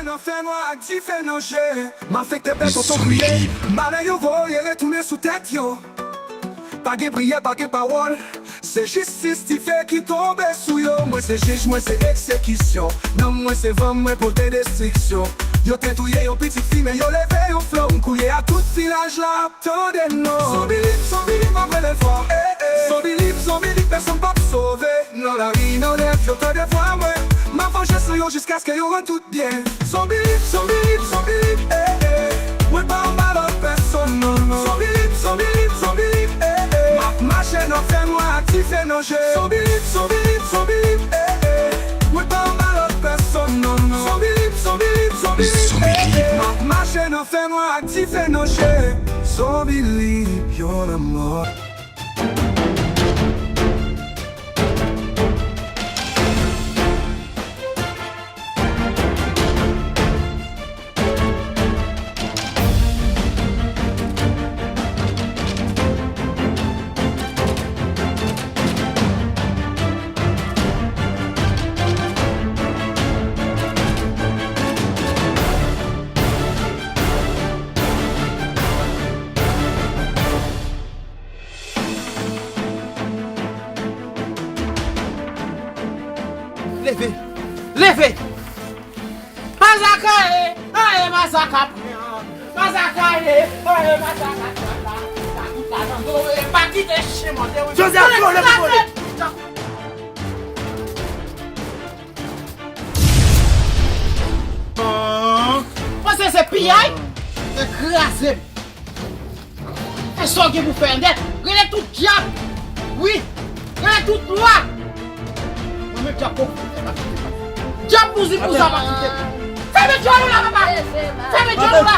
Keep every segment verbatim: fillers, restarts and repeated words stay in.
Nan fènwa ak dife nan je, m afekte pèp oto kriye. Malè yo voye retounen sou tèt yo. Pa gen priyè, pa gen pawòl. Se jistis dife ki tonbe sou yo. Mwen se jij, mwen se egzekisyon. Nanm mwen se van, mwen pote destriksyon. Yo te touye yon pitit fi, men yo leve yon flanm. Koulye a tout vilaj la ap tande non. Zonbi lib, zonbi lib, mwen rele fò, eh, eh. Zonbi lib, zonbi lib, pèsonn p ap sove. Nan lari, nan rèv, yo tande vwa mwen. M ap vanje san yo jiskaske yo rann tout byen. Zonbi lib, zonbi lib, zonbi lib, eh, eh. Mwen pa anba lòd pèsonn, non, non. Zonbi lib, zonbi lib, zonbi lib, eh, eh. M ap mache nan fènwa ak dife nan je. Zonbi lib, zonbi lib, zonbi lib, eh, eh. Mwen pa anba lòd pèsonn, non, non. Zonbi lib, zonbi lib, zonbi lib, eh, eh. M ap mache nan fènwa ak dife nan je. Zonbi lib, yon lanmò. Leve! Leve! Mazakaye, aye mazaka pran. Mazakaye, aye mazaka pran. Sa kout la nan do, e pa kite chen mòde. Joseph, vole, vole. Panse se piyay? Ekraze m. E sa w gen pou fè nèt. Rele tout dyab. Wi. Rele tout lwa. Mwen menm dyab poko fè pa kite. Dyab bouzi bouza pa kite. Fèmen djòl ou la, papa. Fèmen djòl ou la.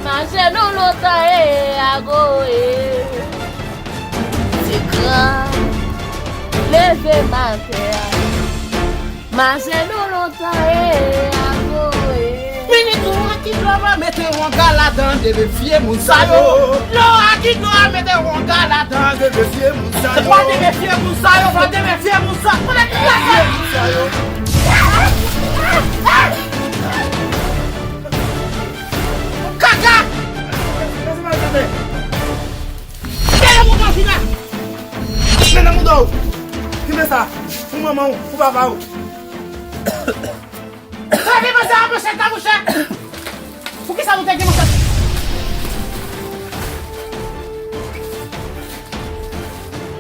Mache nou lontan e ago e. Ti gran. Leve m atè a. Mache nou lontan e ago e. Minit ou an ki dlo va mete wonga ladan, devye vye moun sa yo. Dlo a ki dlo a mete wonga ladan, devye vye moun sa yo. Fò devye vye moun sa yo, fò devye vye moun sa. Konnen ki la fè? Vye moun sa yo. Kaka! Dèyè moun nan fina! Men nan mouda w! Kenbe sa! Pou manman w, pou papa w! Sa gen manzè a manchèt la, monchè! Poukisa nou te gen manchèt?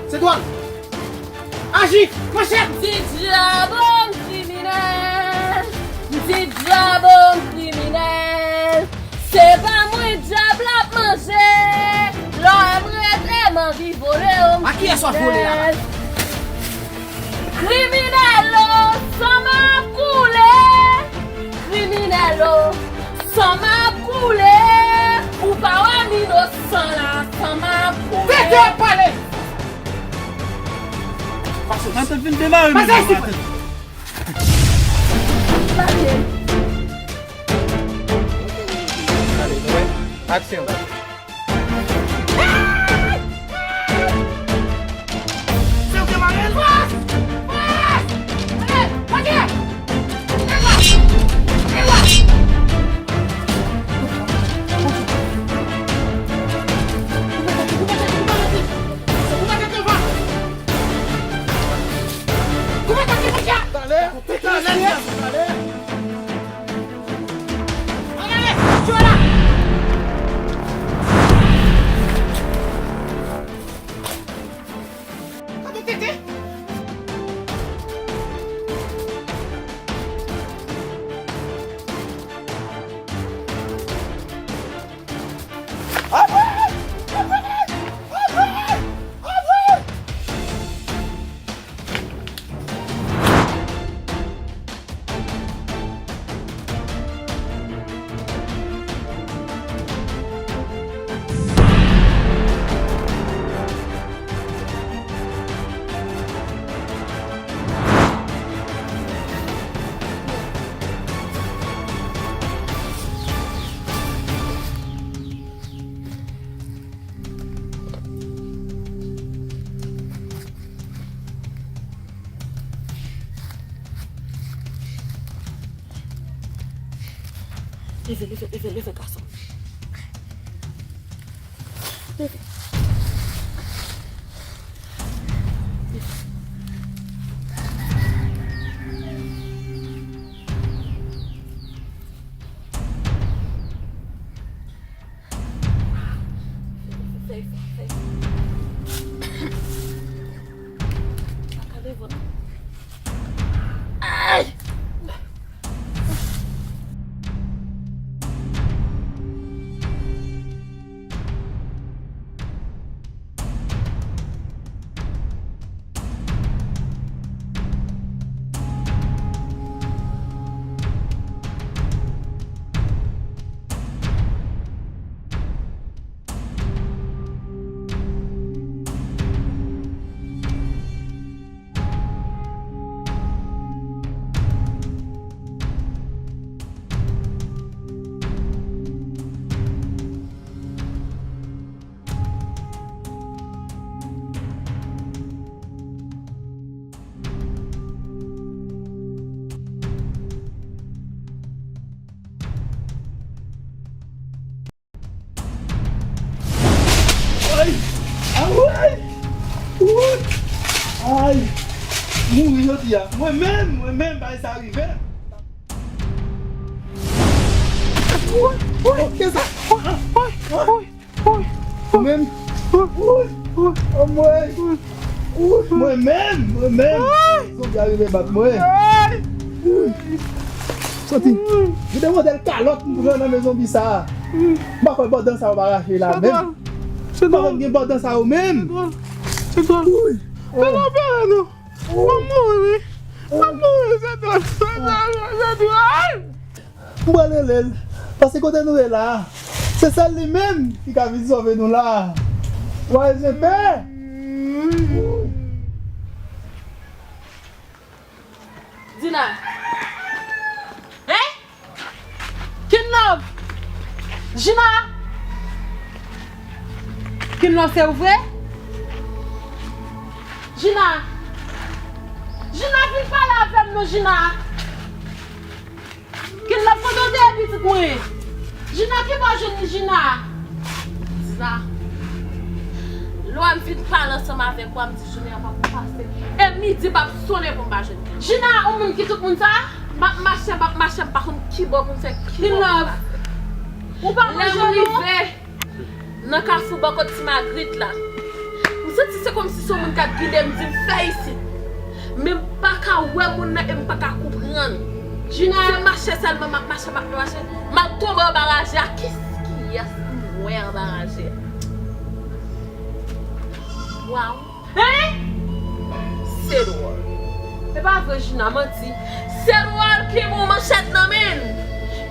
Se dwòl! Aji! Manchèt! M di dyab, o m kriminèl! M di dyab, o m kriminèl! Se pa mwen dyab la ap manje. Lè m rete m anvi vole, o m kriminèl. A kiyès w ap vole a la? Kriminèl o, san m ap koule. Kriminèl o, san m ap koule. Ou pa wè m inosan la, san m ap koule. Tete ap pale. Pase. Mwen te vin demare menm. Pase isit. Aksyon. Talè, talè, talè. Leve, leve, leve, leve, gason. Leve. Ay! Ay! Ay! Mouri jodi a. Mwen menm, mwen menm, bagay sa rive. Woy, woy, kisa? Woy, woy, woy, woy. Ou menm? Woy, woy. Anmwey. Woy, mwen menm, mwen menm. Zonbi a rive bat mwen. Woy. Soti. Gen de modèl kalòt m pran nan men zonbi sa a. M pa kwè bòdan sa yo pa rache la menm. M pa kwè gen bòdan sa yo menm. Woy. Fè l opere nou. M ap mouri wi. M ap mouri, se dwòl. Se dwòl, se dwòl. M pral rele l. Paske kote nou ye la a, se sèl li menm ki ka vin sove nou la a. Wa Ezepe! Dina. Hein? Kinlove! Jina! Kinlove, se ou vre? Jina! Jina, vin pale avè m non, Jina! Kinlove, kote w te ye, pitit mwen? Jina, ki bò w jwenn li, Jina? Jina, lè m fin pale ansanm avèk ou a, m di jounen an p ap pase. E midi p ap sonnen pou m pa jwenn Kinlove. Jina, ou moun ki tout moun sa? M ap mache, m ap mache, m pa konn ki bò pou m fè, ki bò pou m pase. Kinlove, ou pa manje non? Lè m rive nan kafou bò kot Ti Magrit la, m santi se kòmsi se yon moun k ap gide m, di m fè isit. Men m pa ka wè moun nan e m pa ka konprann. Jina. Se mache sèlman m ap mache, m ap mache. M al tonbe anba raje a. Kis, kiyès m wè anba raje a? Waw. Hein? Se dwòl. E pa vre, Jina, manti. Se dwòl ki pran manchèt nan men l.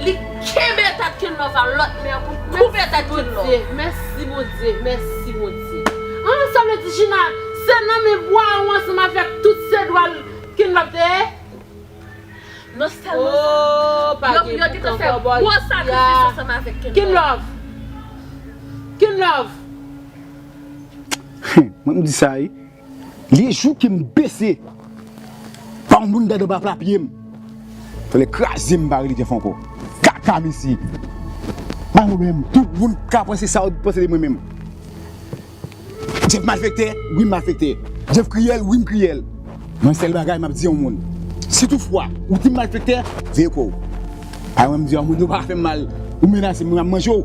Li kenbe tèt Kinlove a lòt men an pou l koupe tèt Kinlove. Mèsi Bondye, mèsi Bondye. An, sa vle di, Jina, se nan men bwa an ansanm avèk tout se dwòl Kinlove te ye? Non sèlman sa, yo, yo gentan fè gwo sakrifis ansanm avèk Kinlove. Kinlove. Kinlove. Mwen m di sa wi. Li jou ke m bese, pa yon moun dèyè pa plapye m. Fòlè kraze m pa rele Jeff ankò. Kaka mesye. Pa yon pwoblèm. Tout moun ka panse sa yo panse de mwen menm. Jeff malfektè, wi m malfektè. Jeff kriyèl, wi m kriyèl. Mwen sèl bagay m ap di yon moun. Si toutfwa ou di m malfektè, veye kò w. A mwen m di yon moun yo pa fè m mal, ou menase m, mwen ap manje w.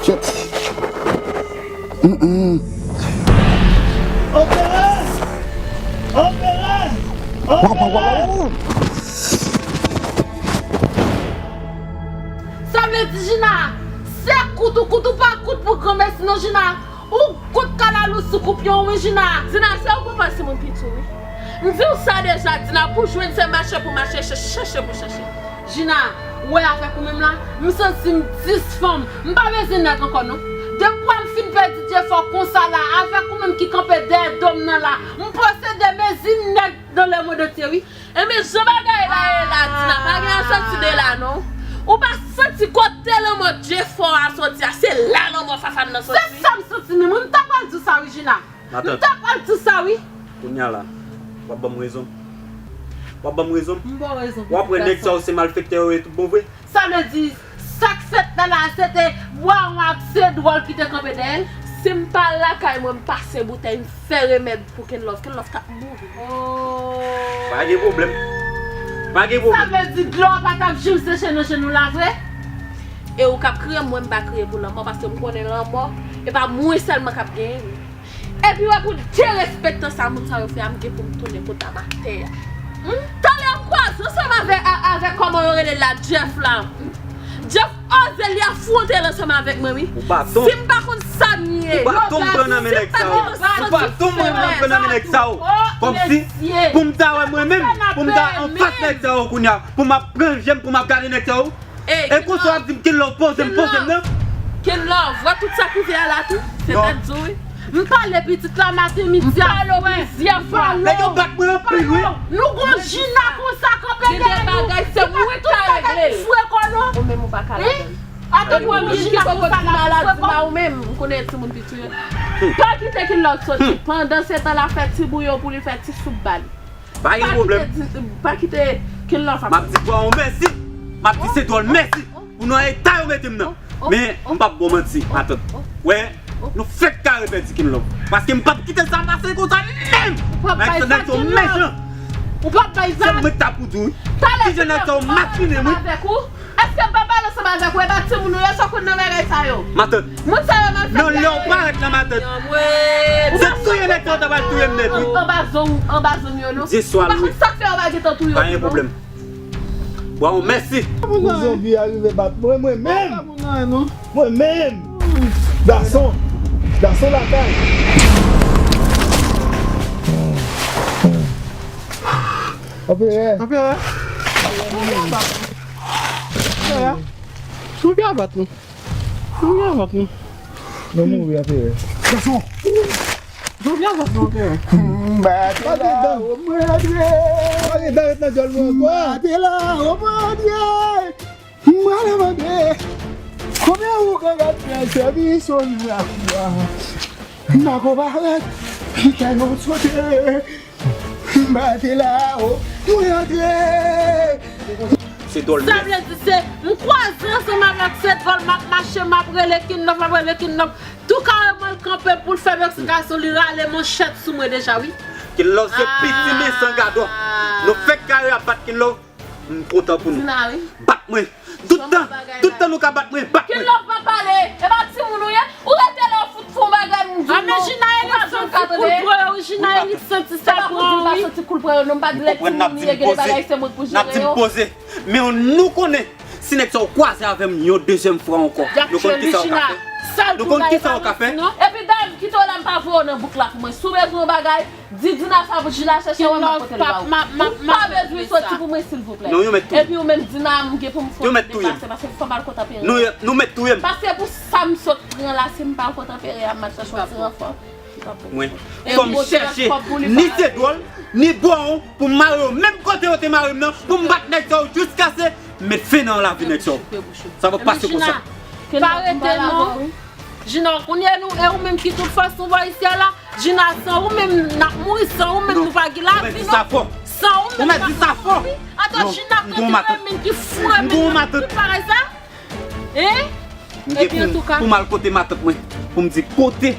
Kyèt. Mm, mm. Opere! Opere! Opere! Sa vle di, Jina, se kout ou kout ou pa kout pou granmesi non, Jina. Ou kout kalalou sou koupyon wi, Jina. Dina, se ou k panse moun piti wi. M di w sa deja, Dina, pou jwenn se mache pou mache, chèche pou chèche. Jina, ou wè avèk ou menm la, m santi m disfanm. M pa bezwen nèg ankò non. Depi m fin pèdi Dyefò konsa la, avèk ou menm ki kanpe dèyè do m nan la, m posede mezi nèg dans le monde entier wi. Enben, jan bagay la ye la, Dina, pa gen a soti de la non. Ou pa santi kote lanmò Dyefò a soti a, se la lanmò Fafane nan soti. Se sa m santi menm wi, m ta pral di w sa wi, Jina. Matant. M ta pral di sa, wi. Kounye a la, w ap ban m rezon. W ap ban m rezon. M ba w rezon, pitit gason. W ap wè nèg sa yo se malfektè yo ye tout bon vre. Sa vle di, sa k fèt la la, se te Bwawon ak Sedwòl ki te kanpe dèyè l? Si m pa lakay mwen, m pase boutèy, m fè remèd pou Kenlove. Kenlove t ap mouri. Oh. Pa gen pwoblèm. Pa gen pwoblèm. Sa vle di dlo a pa t ap janm seche nan je nou la vre? E ou k ap kriye, mwen m pa kriye pou lanmò, paske m konnen lanmò, e pa mwen sèlman k ap genyen li. Epi wè pou derespektan sa moun sa yo fè a, m gen pou m tounen kot a m atè a. Hmm? Talè m kwaze ansanm avè, a- avèk kòman yo rele l la, Jeff la. Jeff oze li afwonte l ansanm avèk mwen, wi. Ou pa tonm. Si m pa konn sa m ye. Ou pa tonm pran nan men nèg sa yo. Ou pa tonm pran nan men nèg sa yo. Kòmsi pou m ta wè mwen menm, pou m ta anfas nèg sa yo kounye a, pou m ap pran je m, pou m ap gade nèg sa yo. Ey, e konsa w ap di m Kenlove poze m, poze m nan? Kenlove, wè tout sa k rive a la tou, se tèt di w, wi. M pale pitit la maten, midi, aswè. M pale w plizyè fwa. Nèg yo bat mwen anpil, wi. Nou gon Jina konsa kanpe dèyè nou. Gen de bagay, se mwen k ka regle l. Ou menm ou pa ka ladan l. Epi w menm ki poko di maladi la, ou menm, m konnen timoun piti. Pa kite Kenlove soti. Pandan se tan la, fè ti bouyon pou li, fè ti soup ba li. Pa gen pwoblèm. Pa kite Kenlove ap. M ap di Bwawon mèsi. M ap di Sedwòl mèsi pou nan eta yo mete m nan. Men, m p ap ba w manti, matant. Wè, nou fèk kare pèdi Kenlove. Paske m p ap kite sa pase konsa menm. Nèg sa, nèg sa yo mechan. Ou p ap bay sa. Se mwen k ta pou di w, wi. Kijan nèg sa yo machinen, wi. Èske m pa pale ansanm avèk ou? E pa timoun ou ye, sa w konn nan bagay sa yo? Matant. Moun sa yo malfektè yo ye. Non, lè w parèt la, matant. Se touye nèg sa yo ta pral touye m nèt, wi. Anba zong, anba zong yo, non. Ou pa konn sa k fè yo pa gentan touye w. Pa gen pwoblèm. Bwawon, mèsi. Pou zonbi a rive bat mwen, mwen menm. Mwen menm. Gason. Gason lakay. Anperè. Anperè. Anperè. Anperè. Anperè. Anperè. Anperè. Anperè. Nou mouri, Anperè. Gason! Anperè. Anperè. M pa te la, o mwen André! Pa gen dan ret nan dyòl mwen ankò! M pa te la, o mwen André! M ale mande konbyen ou ka gad fè sèvis o nou la kou a. M pa ko parèt, pita nou sote. M pa te la, o, mwen antre. Se dwòl. Sa vle di se m kwaze ansanm avèk se dwòl, m ap mache, m ap rele Kinlove, m ap rele Kinlove. Tou kareman l kanpe pou l fè Meksik gason, li rale manchèt sou mwen deja, wi. Kinlove se piti men san gadò. Nou fèk kare ap bat Kinlove. M kontan pou nou. Bat mwen. Tout tan, tout tan nou ka bat mwen, bat mwen. Kinlove pa pale. E pa timoun ou ye? Ou rete la, ou fout fè yon bagay, m di w non. Ou pa janm ka tande. Jina Elipson ti sèl pran wi. Ou pa santi koul pran yo non, m pa di lè timoun li ye, gen de bagay se mwen k pou jere yo. Men nou konnen, si nèg sa yo kwaze avè m yon dezyèm fwa ankò, nou konn kisa yo ka fè. Nou konn kisa yo ka fè. Epi dayè, m kite w la, m pa voye w nan bouk la pou mwen. Si w bezwen yon bagay, di Dina sa pou Jina chèche w, m ap pote l ba ou. Ou pa bezwen soti pou mwen, silvouplè. Epi ou menm Dina, m gen pou m fè w deplase, paske m pa kontan pere. Nou mèt touye m. Paske pou sa m sot pran la, si m pa kontan pere a, m al chèche yon ti ranfò. Mwen, fò m chèche ni se dwòl, ni bwawon pou m mare yo menm kote yo te mare m nan, pou m bat nèg sa yo jiskaske m met fen nan lavi nèg sa yo. Sa p ap pase konsa. Pa rete non. Jina, kounye a nou, e ou menm ki tout fòs nou bò isi a la. Jina, san ou menm n ap mouri, san ou menm nou pa gen lavi non. San ou menm n ap mouri. Atò Jina, kote ou menm ki fou, menm tout bagay sa? Hein? Epi antouka, pou m al kote matant mwen, pou m di kote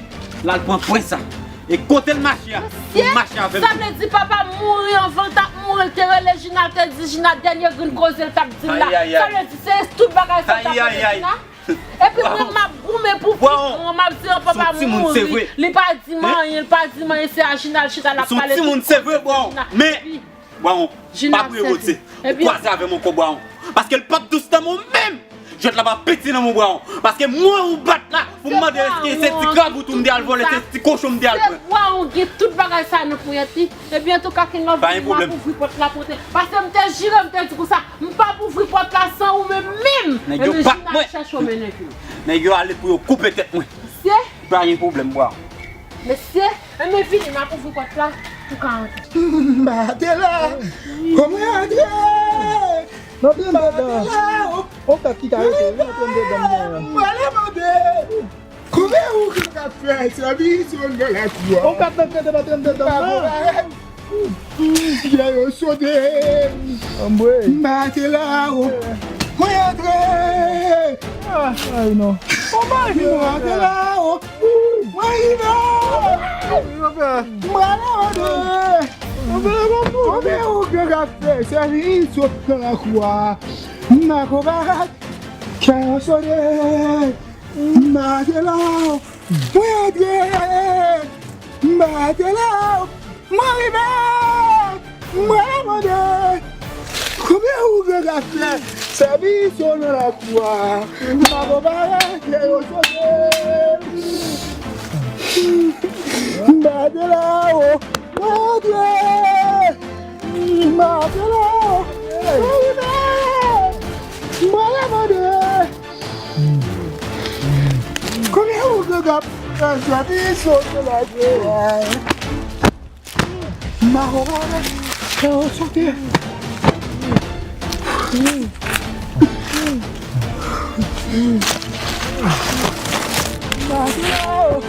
l al pran pwen sa. E kote l mache a, pou l mache avè m. Sa vle di papa m mouri anvan l t ap mouri, l te rele Jina, l te di Jina, dènye grenn koze l t ap di l la. Sa vle di se tout bagay sa l t ap rele Jina? Epi mwen m ap goumen pou pitit mwen, m ap di an papa m mouri. Li pa di m anyen, li pa di m anyen, se a Jina l chita l ap pale tout koze pou Jina. Bwawon, pa priye Bondye. Ou kwaze avè m ankò, Bwawon. Paske l p ap dous nan men w menm. Jwèt la p ap piti nan men w, Bwawon. Paske mwen ou bat la pou m mande èske se ti krabout ou m te al vòlè, se ti kochon m te al pran. Se Bwawon gen tout bagay sa nan ponyèt li. Epi antouka, Kinlove, m ap ouvri pòt la pou te. Paske m te jire, m te di konsa, m p ap ouvri pòt la san ou menm menm. Nèg yo bat mwen. Jina ap chèche w mennen pou yo. Nèg yo ale pou yo koupe tèt mwen. Mesye. Pa gen pwoblèm, Bwawon. Mesye, enben vini, m ap ouvri pòt la pou ka antre. M pa te la. Kòman antre? M pa te la. On kat ki ka rete, wi, antre m dedan m. M ale mande. Kòman ou ka Fè sèvis yo nan lakou a. On kat nan krete pa t rann dedan nan. Kè yo sote. Anmwey. M pa te la o. Mwen antre. Ah, ay non. On bay. M pa te la o. Mwen rive. M prale o de. Konbyen ou gen k ap fè sèvis yo nan lakou a? M pa konbat. Kè yo sote. M pa te la o. Mwen antre. M pa te la o. Mwen rive. Mwen mande. Konbyen ou gen k ap fè sèvis yo nan lakou a? M pa konbat, kè yo sote. M pa te la o. Mwen antre. M pa te la o. Mwen rive. Mwen mande. Konbyen ou gen k ap fè sèvis yo nan lakou a? M pa konprann. Kè yo sote. M pa te la o.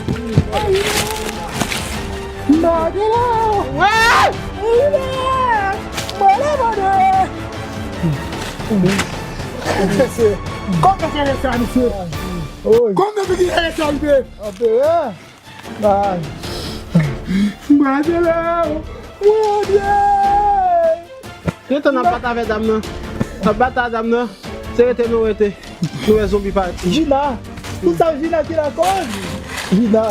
M pa te la o. Mwen la mande. Mesye, kòman fè sa, mesye? Kòman fè sa, mesye? Anperè. Bay. Mwen te la, mwen te. Gentan n ap bat avè dam nan. N ap bat avè dam nan. Se rete nou rete. Nou wè zonbi pati. Jina. Pou sa Jina ki lakòz? Jina.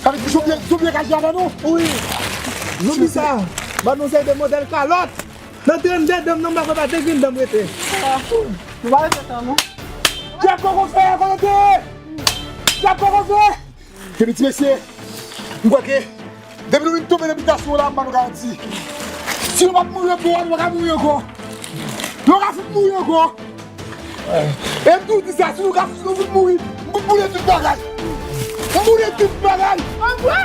Sa vle di zonbi, zonbi ka jwe avè nou? Wi. Zonbi sa. Ban nou se de modèl kalòt. Nan trannde dan m nan, m pa kwè pa de grenn dan m rete. Nou pa rete tan, non. Djab poko fè, kote te ye? Djab poko fè. Epi ti mesye, m kwè ke depi nou vin tonbe nan bitasyon la, m ba nou garanti. Si nou pa t mouri anpil, nou pa ka mouri ankò. Nou pa ka fout mouri ankò. E m tou di sa, si nou ka, si nou fout mouri, m fout boule tout bagay. M boule tout bagay. Anmwey!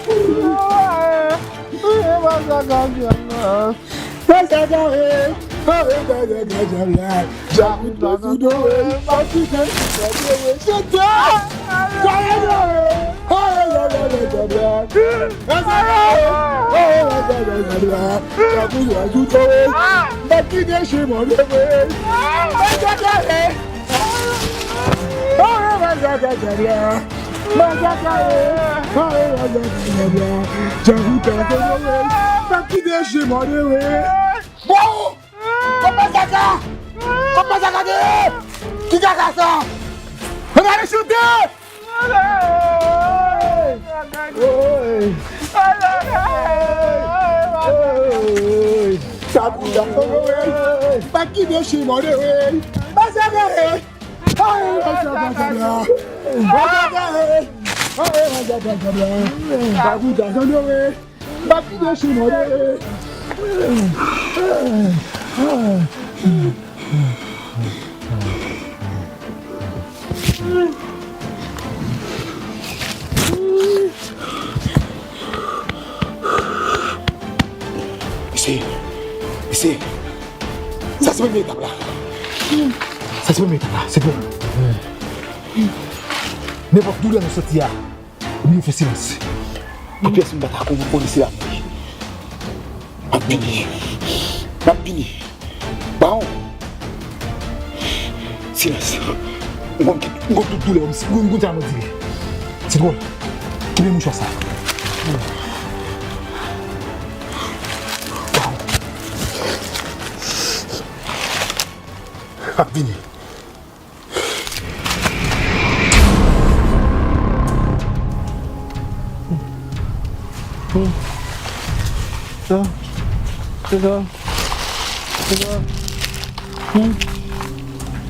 Anmwey! Anmwey, anmwey, anmwey. Pase kare, kare, kare, kare, kare. Djab ou dwe sou do, e, pa kite, pa kite, chante. Kare kare, kare, kare, kare, kare. Pase kare, kare, kare, kare, kare. Djab ou dwe sou do, e, pa kite chimon de vre. Pase kare. Kare, pase kare, kare. Pase kare, kare, pase kare. Djab ou dwe sou do, e, pa kite chimon de vre. Bon! Kòman sa ka? Kòman sa ka de? Ki kaka sa? Ann ale chante! Sa pou sa pou wè. Pa kite chimon de wè. Pa sa gare. Ay, pa sa, pa sa la. Pa sa gare. Ay, pa sa, pa sa la. Pa pou sa, sa de wè. Papi de chimon de. Mesye, mesye, sa se premye etap la. Sa se premye etap la, se bon. Nenpòt doulè nou santi a, Ou byen fè silans. Pou pyès moun pa ta konn, konn se la m ye. M ap vini. M ap vini. Bawon. Silans. M konn tout, m konn tout doulè w, m konn sa mwen dire. Se dwòl. Kenbe mouchwa sa. Bawon. M ap vini. Sa, se sa, se sa. Hmm.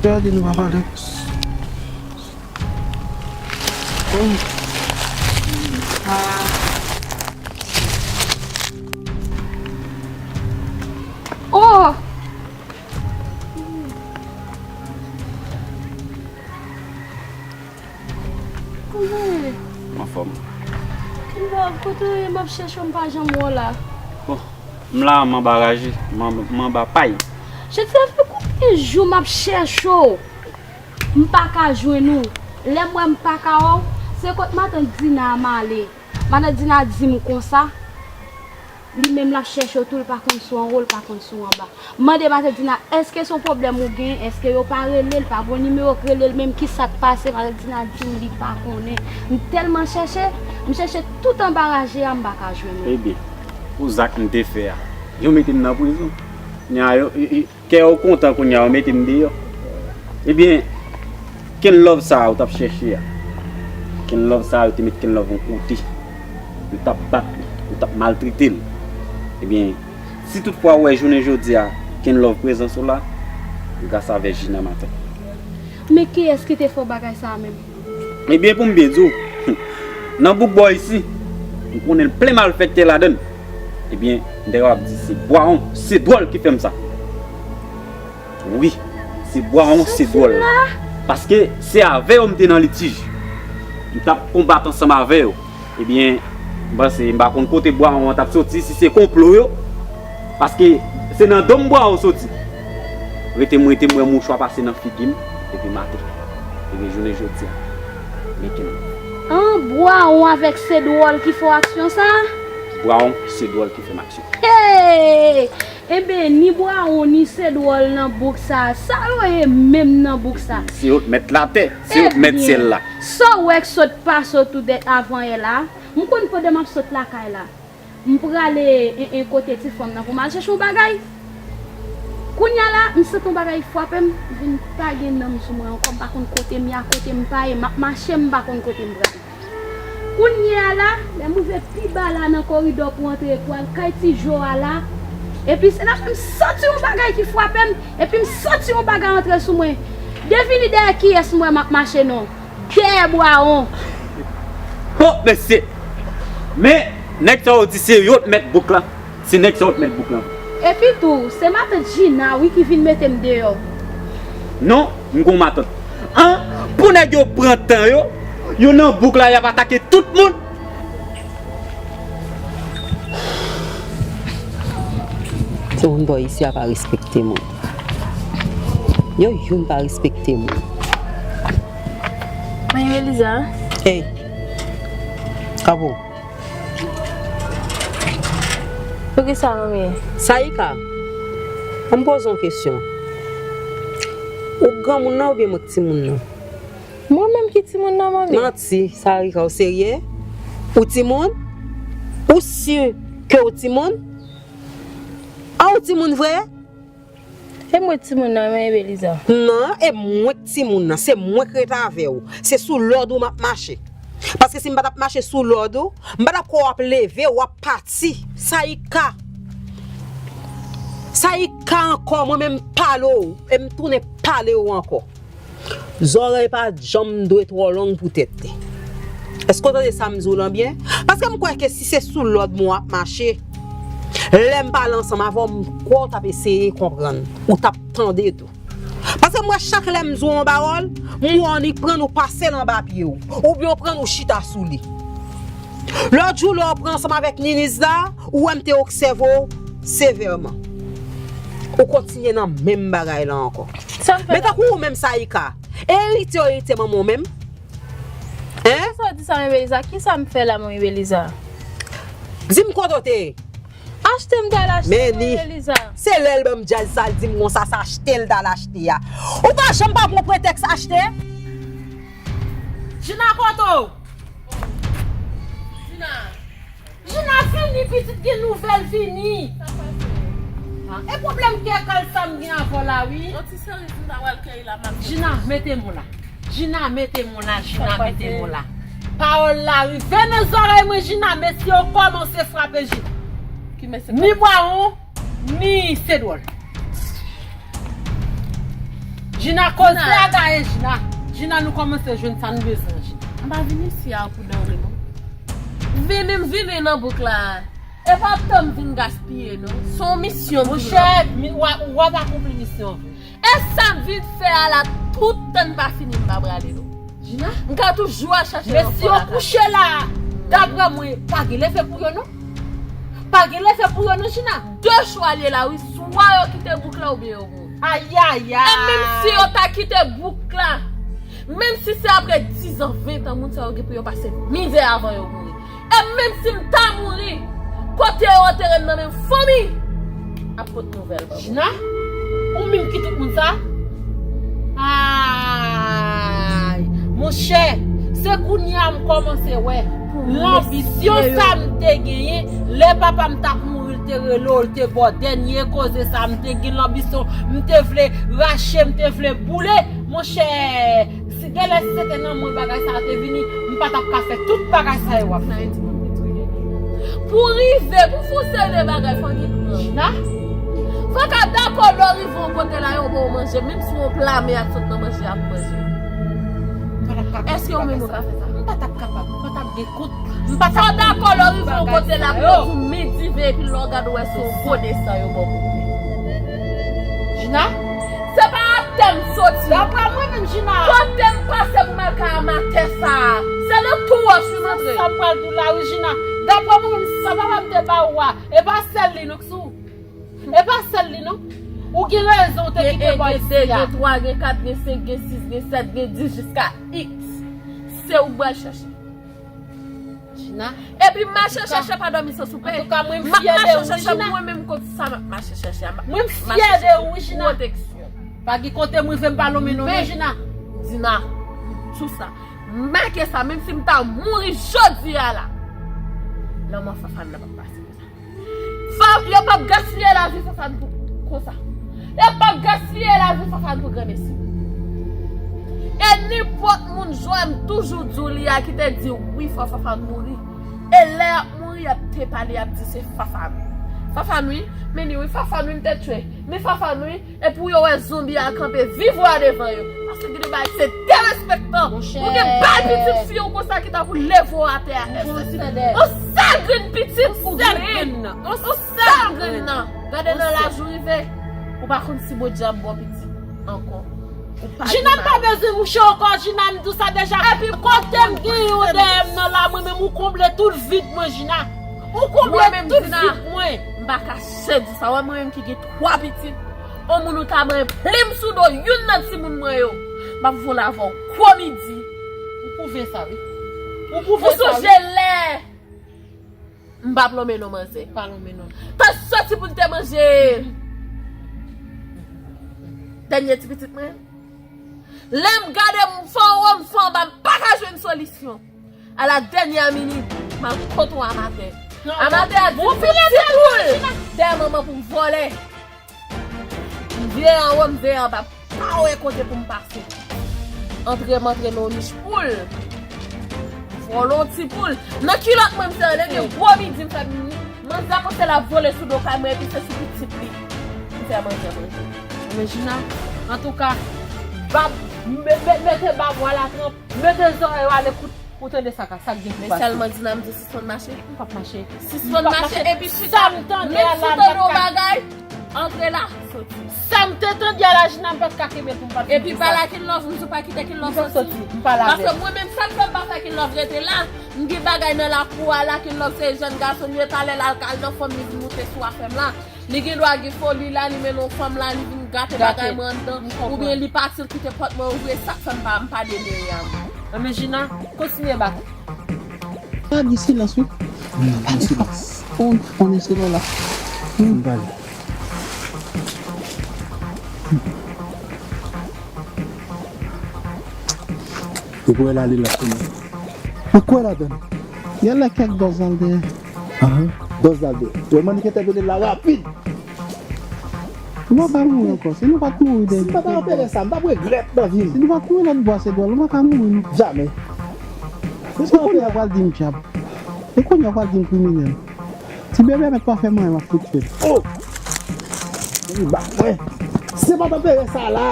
Gade nou pa pale. Hmm. Oh! Kouzen. M anfòm. Kouzen, kote w ye? M ap chèche w, m pa janm wè w la. Bon, m la, m anba raje, m an-, m anba pay. Jezi, sa fè konbyen jou m ap chèche w? M pa ka jwenn ou. Lè m wè m pa ka wè w, Se kot matant Dina a m ale. Matant Dina di m konsa, li menm l ap chèche w tou, l pa konn si w anwo, l pa konn si w anba. M mande matant Dina, èske se yon pwoblèm ou gen? Èske yo pa rele l, pa gon nimewo k rele l menm? Kisa k pase? Matant Dina di m li pa konnen. M tèlman chèche, m chèche tout anba raje a, m pa ka jwenn ou. Ebyen, pou zak m te fè a, yo mete m nan prizon. Nya yo, yo, yo, Kè yo kontan kounye a, yo mete m deyò. Ebyen, Kenlove sa a ou t ap chèche a. Kenlove sa a, yo te met Kenlove yon kote. Yo t ap bat li, yo t ap maltrete l. Ebyen, si toutfwa ou wè jounen jodi a, Kenlove prezans ou la, gras avè Jina matant. Men kiyès ki te fè w bagay sa a menm? Ebyen, pou m byen di w, nan bouk bò isi, m konnen l plen malfektè ladan l. Ebyen, m te kapab di se Bwawon, se dwòl ki fè m sa. Wi, se Bwawon, se dwòl. Paske se avè yo m te nan litij. M t ap konbat ansanm avè yo. Ebyen, m panse m pa konn kote Bwawon an t ap soti, si se konplo yo. Paske se nan do m Bwawon soti. Rete m rete m wè mouchwa pase nan figi m, epi m atè. Epi jounen jodi a, men Kenlove. An, Bwawon avèk se dwòl ki fè w aksyon sa a? Bwawon, se dwòl ki fè m aksyon. Hey! Enben, ni Bwawon, ni se dwòl nan bouk sa a. Sa yo ye menm nan bouk sa a? Se yo k mèt latè, se yo k mèt syèl la. Ebyen, sa w wè k sot pase w tou dèt avanyè la? M konn pandan m ap sot lakay la, m prale en, en kote ti fanm nan pou m al chèche yon bagay. Kounye a la, m santi yon bagay frape m, m vin pa gen nanm sou mwen ankò, m pa konn kote m ye, a kote m pa ye, m ap mache, m pa konn kote m prale. Kounye a la, lè m rive pi ba la nan koridò pou antre pou al kay ti Jo a la, epi se la m santi yon bagay ki frape m, epi m santi yon bagay antre sou mwen. Devine dèyè kiyès m wè m ap mache non. Dèyè Bwawon. Bon, mesye. Men, nèg sa yo di se yo t mèt bouk la. Se nèg sa yo t mèt bouk la. Epi tou, se matant Jina, wi, ki vin mete m deyò. Non, m gon matant. An, pou nèg yo pran tan yo, yo nan bouk la, y ap atake tout moun. Timoun bò isi a pa respekte moun. Yo youn pa respekte moun. Mwen Eliza. Hey. Kapo. Poukisa manmi? Saïka, an m poze yon kesyon. Ou granmoun nan oubyen mwen k timoun nan? Mwen menm ki timoun nan, manmi. Manti, Saïka, ou serye? Ou timoun? Ou si ke ou timoun? A ou timoun vre? E mwen timoun nan, men Beliza. Non, e mwen k timoun nan, se mwen k ret avè w. Se sou lòd ou m ap mache. Paske si m pa t ap mache sou lòd ou, m pa t ap kwè w ap leve, w ap pati. Saïka. Saïka ankò, mwen menm m pale w, e m tounen pale w ankò. Zòrèy pa janm dwe twò long pou tèt li. Èske w tande sa m di w lan byen? Paske m kwè ke si se sou lòd mwen w ap mache, lè m pale ansanm avè w, m kwè w t ap eseye konprann. Ou t ap tande tou. Paske m wè chak lè m di w yon pawòl, m wè w annik pran w pase l anba pye w. Oubyen w pran w chita sou li. Lòt jou, lè w pran ansanm avèk Niniz la, ou wè m te obsève w sevèman. Ou kontinye nan menm bagay la ankò. Sa m fè la? Men tankou ou menm Saïka, erite w erite manman w menm? Hein? Sa w di sa, men Beliza? Kisa m fè la, men Beliza? Di m kote w te ye. Achte m t al achte, men men Beliza. Se lè l ban m djaz sa, l di m konsa, se achte l t al achte a. Ou pa janm pa pran pretèks achte? Jina, kote w? Jina. Jina, vini, pitit, gen nouvèl, vini. Sa pase? Ah, e pwoblèm kè kal sa m gen avè w la, wi. Yon ti seri m ta pral kèy la, m ap Jina, mete men w la. Jina, mete men w la, Jina, mete men w la. Pawòl la rive nan zòrèy mwen, Jina, mesye yo kòmanse frape Jina. Ki mesye? Ni Bwawon, ni Sedwòl. Jina, koze a gaye, Jina. Jina, nou kòmanse jwenn sa nou bezwen, Jina. M pa vin isi a pou dòmi, non. Vini, m vini nan bouk la. E pa tan m vin gaspiye, non. Se yon misyon m vin. Monchè, mi-, w a, w ap akonpli misyon an vre. E sa m vin fè a la, tout tan n pa fini, m pa prale, non. Jina? M ka toujou al chache yon fò lakay. Mesye yo kouche la, daprè mwen, pa gen leve pou yo, non. Pa gen leve pou yo, non, Jina. De chwa l ye la, wi. Swa yo kite bouk la oubyen yo mouri. Ayayay! E menm si yo ta kite bouk la, Menm si se apre diz an, ven tan, moun sa yo gen pou yo pase mizè avan yo mouri. E menm si m ta mouri, kote yo antere m nan menm fanmi ap pot nouvèl ban mwen. Jina, ou menm ki tout moun sa? Ay, monchè, se kounye a m kòmanse wè lanbisyon sa m te genyen lè papa m t ap mouri, l te rele w, l te ba w dènye koze sa, m te gen lanbisyon, m te vle rache, m te vle boule. Monchè, si genlè si se te nan mwen bagay sa a te vini, m pa t ap ka fè tout bagay sa yo w ap fè. Pou rive, pou fè yon seri de bagay, fò gen plan. Jina? Fò w ka dakò lè w rive yon kote la, yo ba w manje, menm si yon pla men ap sot nan manje a pou manje. Èske ou menm ou ka fè sa? M pa t ap kapab, m pa t ap gen kout. M pa t ap. Fò w dakò lè w rive yon kote la pou yo di w midi veye, epi lè w gade w wè se yon gwo desan yo ba w pou w bwè. Jina? Se pa atè m soti. Daprè mwen menm, Jina. Kote m pase pou m al kay amatè sa a? Se nan twou wòch wi m antre. Sa m pral di w la wi, Jina. Daprè mwen menm, sa papa m te ba ou a, e pa sèl li non, sou. E pa sèl li non. Ou gen rezon, ou te kite bòy isi a. Gen de, gen twa, gen kat, gen senk, gen sis, gen sèt, gen dis, jiska iks. Se ou k pral chache. Jina. Epi mache chèche pa dòmi san soupe. Antouka, mwen m fyè de ou, Jina. Mwen menm kont sa m ap mache chèche a, m ap mache chèche pwoteksyon. Pa gen kote m rive m pa lonmen non mwen, Jina. Dina, tou sa. Make sa, menm si m ta mouri jodi a la, lanmò Fafane nan p ap pase konsa. Fa-, yo p ap gaspiye lavi Fafane pou konsa. Yo p ap gaspiye lavi Fafane pou granmesi. E nenpòt moun jwenn toujou di w li a ki te di wi fò Fafane mouri. E lè y ap mouri, y ap te pale, y ap di se Fafane. Fafane wi, men ni wi Fafane wi m te tchwe. Men Fafane wi, E pou yo wè zonbi a kanpe viv wa devan yo. Paske gen de bagay se derespektan. Ou gen bay pitit fi w konsa ki ta pou leve w atè a. On sèl grenn pitit sèl grenn nan. On sèl grenn nan. Gade nan laj ou rive. Ou pa konn si Bondye ap ba w pitit ankò. Jina m pa bezwen mouche ankò, Jina m di w sa deja. Epi kote m gen yon dèyè m nan la, mwen menm ou konble tout vid mwen, Jina. Ou konble tout vid mwen. M pa ka chè di sa, wè mwen menm ki gen twa pitit. On moun ou ta manyen plim sou do youn nan timoun mwen yo, m ap voye l avè w gwo midi. Ou pwouve sa wi. Ou pwouve sa wi. Ou sonje lè m p ap lonmen non manzè. Pa lonmen non. T ap soti pou l te manje dènye ti pitit mwen. Lè m gade m fè anwo m fè anba m pa ka jwenn solisyon. A la dènyè minit, m al kot yon amatè. Amatè a di m fè ti poul dèyè manman pou m vòlè. M vire anwo, m vire anba, pa wè kote pou m pase. Antre m antre nan yon nich poul. Vòlè yon ti poul. Nan kilòt mwen, m serye, gen gwo midi m fè m, manzè panse l ap vole sou do kay mwen epi se sou pitit li m fè manzè manje. Men Jina, antouka, bab, me-, me-, mete bab ou a la tranp, mete zòrèy ou a lekout. Ou tande sa ka, sa k gen pou pase. Men sèlman Dina m di w sispann mache. M p ap mache. Sispann mache epi chita. Menm si w tande yon bagay, antre la, soti. Sa m te tande a la, Jina, m pa t ka kenbe l pou m pa t di sa. Epi pa la Kin Love, m di w pa kite Kin Love soti. M pa lave. Paske mwen menm, sa k fè m pa fè Kin Love rete la, m gen bagay nan lakou a la, Kin Love se jèn gason li ye, talè l al kal nan fanm li vin moute sou afè m la. Li gen dwa gen foli la, li mennen yon fanm la, li vin gate bagay mwen anndan, oubyen li pati, l kite pòt mwen ouvri, e sa k fè m pa, m pa demeure a mwen. Anben Jina, kontinye bate. Pa di silans wi. Wi, silans. On, on ese la. M pale. Ou kwè l ale la kounya? Ou kwè ladan l? Genlè kèk dòz la l dèyè. Ahan, dòz la l dèyè. Wè mannik entèveni la rapid. Nou pa mouri ankò. Si nou pa t mouri de. Si m pa t anpere sa, m t ap regrèt nan vi m. Si nou pa t mouri lòt bò a se dwòl, nou pa ka mouri non. Jamè. Se kounye a pral di m djab. Se kounye a pral di m kriminèl. Ti bebe mèt pa fè m anyen, m ap fout fè l. Oh! Li bat mwen. Si m pa t anpere sa la.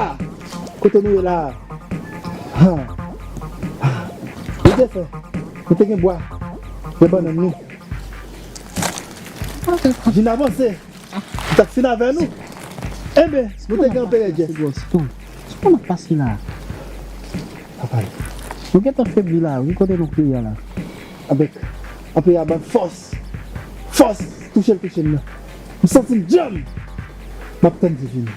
Kote nou ye la? Ha. Li te fè. Nou te gen bwa. Gen bannann nou. Vin avanse. M t ap fin avè nou. Enben, nou te gen anperè Jeff. Sipon ap pase la. Pa pale. Nou gentan febli la wi, kote nou kriye la. Avèk anperè a ban fòs. Fòs, touche l, touche l nan. M santi m djanm. M ap tann li vini.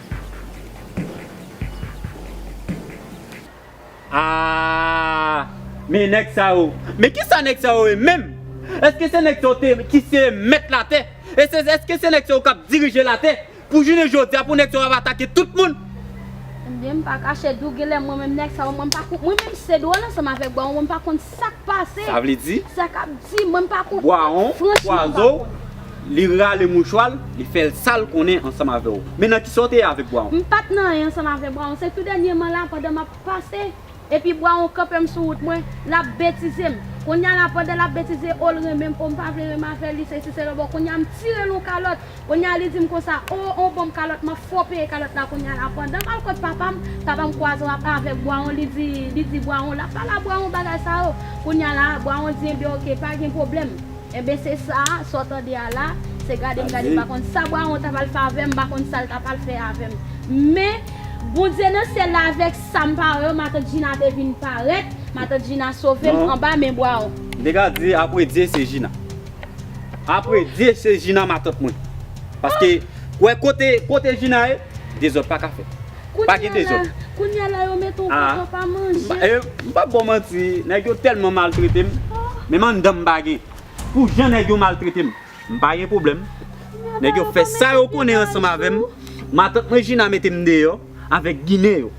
Ah, men nèg sa yo. Men kisa nèg sa yo ye menm? Èske se nèg sa yo te, ki se mèt latè? E se, èske se nèg sa yo k ap dirije latè? Pou jounen jodi a, pou nèg sa yo ap atake tout moun? Ebyen, m pa kache di w, genlè mwen menm nèg sa yo, mwen m pa kon-, mwen menm se dwòl ansanm avèk bwa, mwen m pa konn sa k pase. Sa vle di? Sa k ap di, mwen m pa konn. Bwawon, franchman, m pa pwazo, konn. Li rale mouchwa l, li fè l sa l konnen ansanm avè w. Men nan kisa w te ye avèk bwawon? M pa t nan anyen ansanm avèk bwawon. Se tou dènyèman la, pandan m ap pase, epi bwawon kanpe m sou wout mwen, l ap betize m. Kounye a la, pandan l ap betize, o, l renmen m, o, m pa vle renmen avè li, sesi, sela, bon, kounye a, m tire l yon kalòt. Kounye a, li di m konsa, o, o, ban m kalòt, m ap fè w peye kalòt la kounye a la. Pandan m al kot papa m, papa m kwaze w ap avèk bwawon, li di, li di bwawon, l ap pale a bwawon bagay sa yo. Kounye a la, bwawon di, ebyen, oke, pa gen pwoblèm. Ebyen, se sa, sa w tande a la, se gade m gade, m pa konn sa bwawon ta pral fè avè m, m pa konn sa l ta pral fè avè m. Men, Bondye nan syèl la avèk sa m pa wè yo, matant Jina te vin parèt, matant Jina sove m anba men bwawon. M te ka di, apre Dye, se Jina. Apre Dye, se Jina matant mwen. Paske, wè kote, kote Jina ye, dezòd pa ka fèt. Pa gen dezòd. Kounye a la, yo mete yon kote w pa manje. M pa, eh, m p ap ba w manti, nèg yo tèlman maltrete m, menm anndan m pa gen. Pou jan nèg yo maltrete m, m pa gen pwoblèm. Nèg yo fè sa yo konnen ansanm avè m. Matant mwen Jina mete m deyò avèk Ginen yo.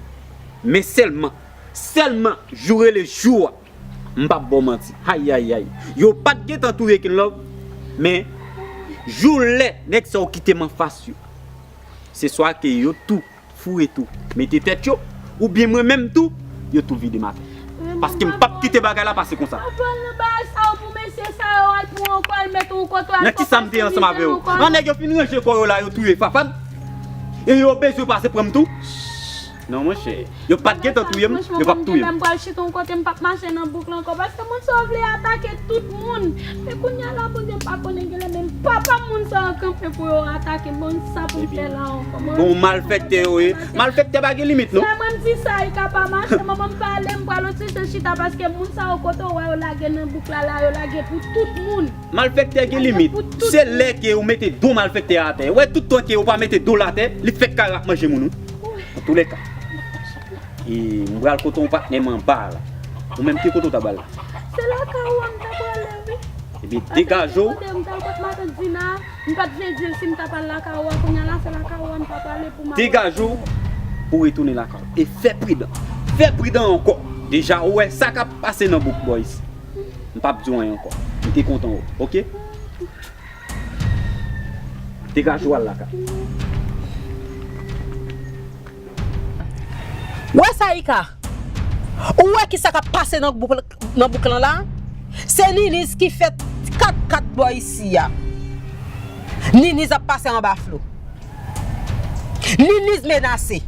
Men sèlman, sèlman, jou rele jou a, m p ap ba w manti. Ayayay. Yo pa t gentan touye Kenlove, men jou lè nèg sa yo kite m anfas yo, se swa ke yo tou foure tou, mete tèt yo, oubyen mwen menm tou, yo tou vide m atè. Paske m p ap kite bagay la pase konsa. Pa pral nan bagay sa yo pou mesye sa yo, al pran yon kò, al mete yon kote, al. Nan kisa m te ansanm avè yo? An nèg yo fin ranje kò yo la, yo touye Fafan. E yo bezwen pase pran m tou? Non, monchè. Yo pa t gentan touye m, yo p ap touye m. Lè m pral chita yon kote, m p ap mache nan bouk la ankò, paske moun sa yo vle atake tout moun. Men kounye a la, Bondye m pa konnen genlè, men papa moun sa yo kanpe pou yo atake m. Bon, sa pou m fè la ankò? Bon, malfèktè yo ye. Malfèktè pa gen limit, non? Frè mwen, m di sa, Ika pa mache, manman m pale, m pral otize chita, paske moun sa yo kote w wè yo lage nan bouk la, la, yo lage pou tout moun. Malfèktè gen limit. Se lè ke ou mete do malfèktè a atè. Wè, tout tan ke ou pa mete do l atè, li fèk ka rap manje moun, wi. Antoulèka. E m pral kote yon patnè m anba la. Ou menm ki kote w ta pral la? Se lakay ou a m ta prale, wi. Ebyen, degaje w. Kote m t al kot matant Dina, m pa t vle di l si m ta pral lakay ou a, kounye a la, se lakay ou a m ta prale pou m al. Degaje w pou retounen lakay ou. E fè pridan. Fè pridan ankò. Deja, ou wè sa k ap pase nan bouk boys. M p ap di w anyen ankò. M te kontan wè w, oke? Degaje w al lakay. Ou wè sa, Ika? Ou wè kisa k ap pase nan bouk, nan bouk lan la? Se Niniz ki fè kat kat bò isi a. Niniz ap pase anba Flo. Niniz menase.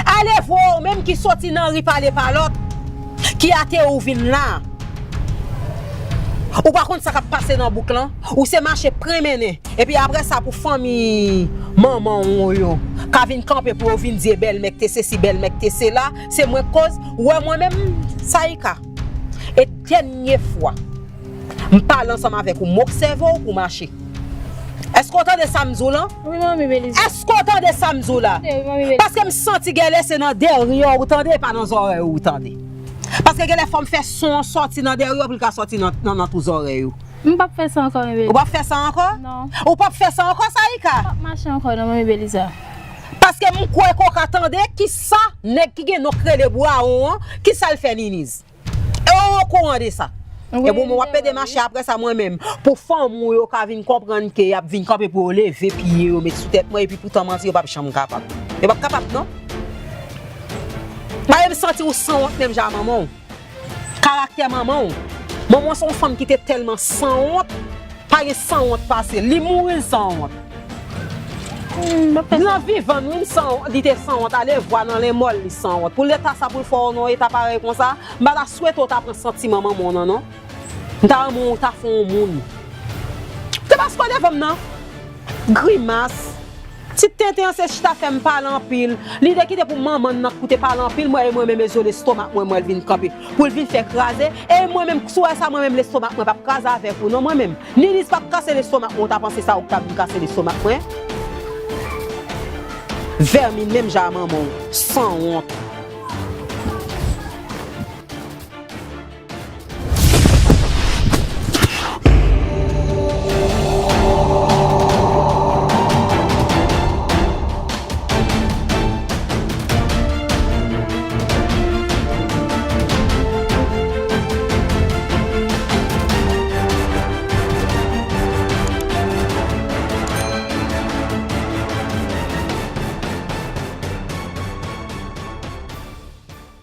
Ale vwa ou menm ki soti nan ri pale pa lòt, ki ateri ou vin la. Ou pa konn sa k ap pase nan bouk lan, ou se mache pran mennen. Epi apre sa pou fanmi manman w yo ka vin kanpe pou yo vin di e bèlmè k te sesi, bèlmè k te sela, se mwen k koz, ou wè mwen menm, Saïka. E dènye fwa, m pale ansanm avèk ou, m obsève w pou mache. Èske w tande sa m di w lan? Wi, manmi Beliza. Èske w tande sa m di w la? Wi, manmi Beliza. Paske m santi genlè se nan dèyè w tande, e pa nan zòrèy ou tande. Paske genlè fò m fè son an sòti nan dèyè w pou l ka sòti nan, nan, nan tou zòrèy ou. M p ap fè sa ankò, manmi Beliza. Ou p ap fè sa ankò? Non. Ou p ap fè sa ankò, Saïka? M p ap mache ankò, non, manmi Beliza. Paske m kwè ke w ka tande kisa nèg ki gen non k rele Bwawon an, kisa l fè Niniz. E w okouran de sa. Wi, wi. Ebyen w ap ede mache apre sa mwen menm. Pou fanmi w yo ka vin konprann ke y ap vin kanpe pou yo leve pye yo met sou tèt mwen, epi poutan manti yo p ap janm kapab. Yo p ap kapab non. Paske m santi w sanwont menm jan ak manman w. Karaktè manman w. Manman w se yon fanm ki te tèlman sanwont. Pa gen sanwont pase l. Li mouri l sanwont. Hmm, m ap fè sa. Nan vivan l, wi, l sanwont, li te sanwont. Ale vwa nan lenmò l, li sanwont. Pou leta sa pou l fè w nan yon eta parèy konsa, m pa ta swete w ta pran santiman manman w nan, non. M ta renmen w ta fè yon moun. Te pa sou devan m nan. Grimas. Ti tenten an se chita fè m pale anpil. Lide ki te pou manman l nan koute pale anpil, mwen, e mwen menm e zo lestomak mwen, mwen l vin kanpe. Pou l vin fè kraze. E mwen menm, si w wè sa, mwen menm lestomak mwen p ap kraze avèk ou, non, mwen menm. Niniz p ap kase lestomak mwen, ou ta panse sa ou k ta vin kase lestomak mwen? Vèmin menm jan a manman w, sanwont.